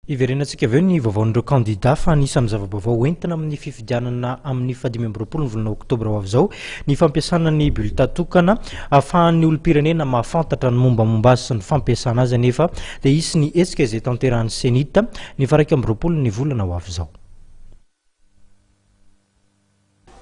Hiverenantsika avy eo ny vaovaon'ireo kandidà fa anisan'ny zava-baovao hoentina amin'ny fifidianana amin'ny faha-25 ny volana oktobra ho avy izao ny fampiasana ny bulletin tokana ahafahan'ny olom-pirenena mahafantatra ny mombamomba azy sy ny fampiasana azy anefa dia hisy ny hetsika izay tanterahan'ny Cenit ny faha-21 ny volana ho avy izao.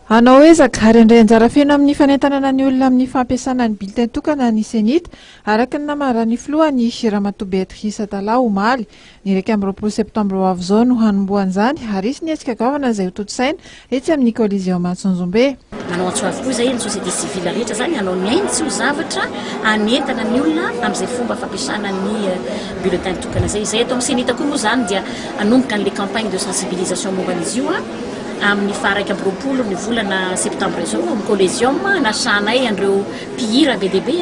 Hanao ezaka ary handray anjara feno amin'ny fanentanana ny olona amin'ny fampiasana ny bulletin tokana ny Cenit, araka ny nambaran'ny filohany, Ramatoa Béatrice Atala, omaly. Ny 21 septambra ho avy izao no hanombohana izany ary hisy ny hetsika goavana izay hotontosaina etsy amin'ny Coliseum Antsonjombe. Manao antso avo koa izay ny société civile rehetra izany hanao ny ainy tsy ho zavatra hanentana ny olona amin'izay fomba fampiasana ny bulletin tokana izay. Izay ato amin'ny Cenit koa moa izany dia hanomboka an'ilay campagne de sensibilisation momba an'izy io. Amin'ny faha 21 ny volana septambra izao ao amin'ny Coliseum anasanay an'ireo mpihira be dia be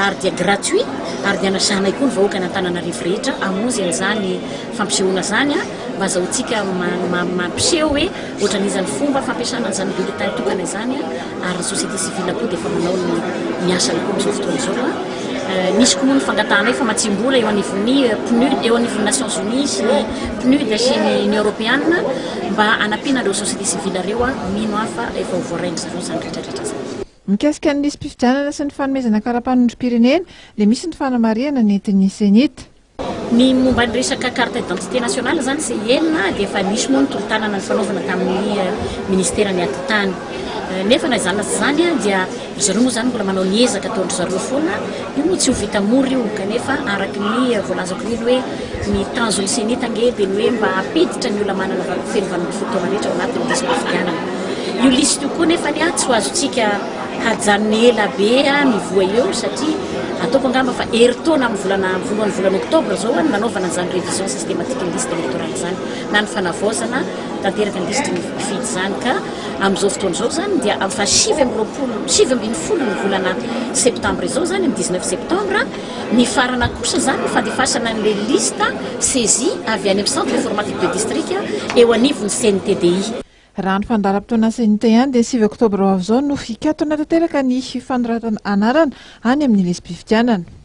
ary dia gratuit ary dia anasanay koa ny vahoakan'Antananarivo rehetra hamonjy an'izany fampisehoana izany mba azahoantsika mampiseho hoe ohatran'iza ny fomba fampiasana an'izany bulletin tokana izany ary ny société civile koa dia efa manao ny asany koa amin'izao fotoana izao. Nisy koa moa ny fangatahanay famatsiam-bola eo anivon'ny PNUD, eo anivon'ny Nations Unies sy ny PNUD sy ny Union Europeana mba hanampiana ireo société civile ireo, mino aho fa efa ho voarain-dry zareo izany rehetra rehetra izany. Mikasika ny lisi-pifidianana sy ny fanomezana kara-panondrom-pirenena dia misy ny fanamarihana nentin'ny Cenit. Ny momba ny resaka carte d'identité nationale izany CIN dia efa nisy moa ny tolo-tanana nifanaovana tamin'ny ministeran'ny atitany. Nefa na izany na tsy izany dia ry zareo moa izany mbola manao ny ezaka ataon-dry zareo foana. Io moa tsy ho vita mora io kanefa araka ny voalazako iny hoe ny tanjon'ny Cenit ange dia ny hoe mba hampiditra ny olona manana feno 18 taona rehetra ao anatin'ny lisi-pifidianana. Io lisitra io koa nefa tsy ho azontsika Hajanona ela be ny voa eo satria ataoko angamba fa herintaona amin'ny volana voalohan'ny volana oktobra izao no nanaovana an'izany révision systématique ny liste électorale izany na ny fanavaozana tanteraka ny lisitry ny mpifidy izany ka amin'izao fotoana izao izany dia amin'ny faha 29 19 ny volana septambra izao izany amin'ny 19 septembre mifarana kosa izany ny fandefasana an'ilay liste saisie avy any amin'ny centre informatique de district eo anivon'ny CNTDI. Raha ny fandaharam-potoana Cenit ihany dia ny 9 oktobra ho avy izao no hikatona tanteraka ny fanoratana anarana any amin'ny lisi-pifidianana.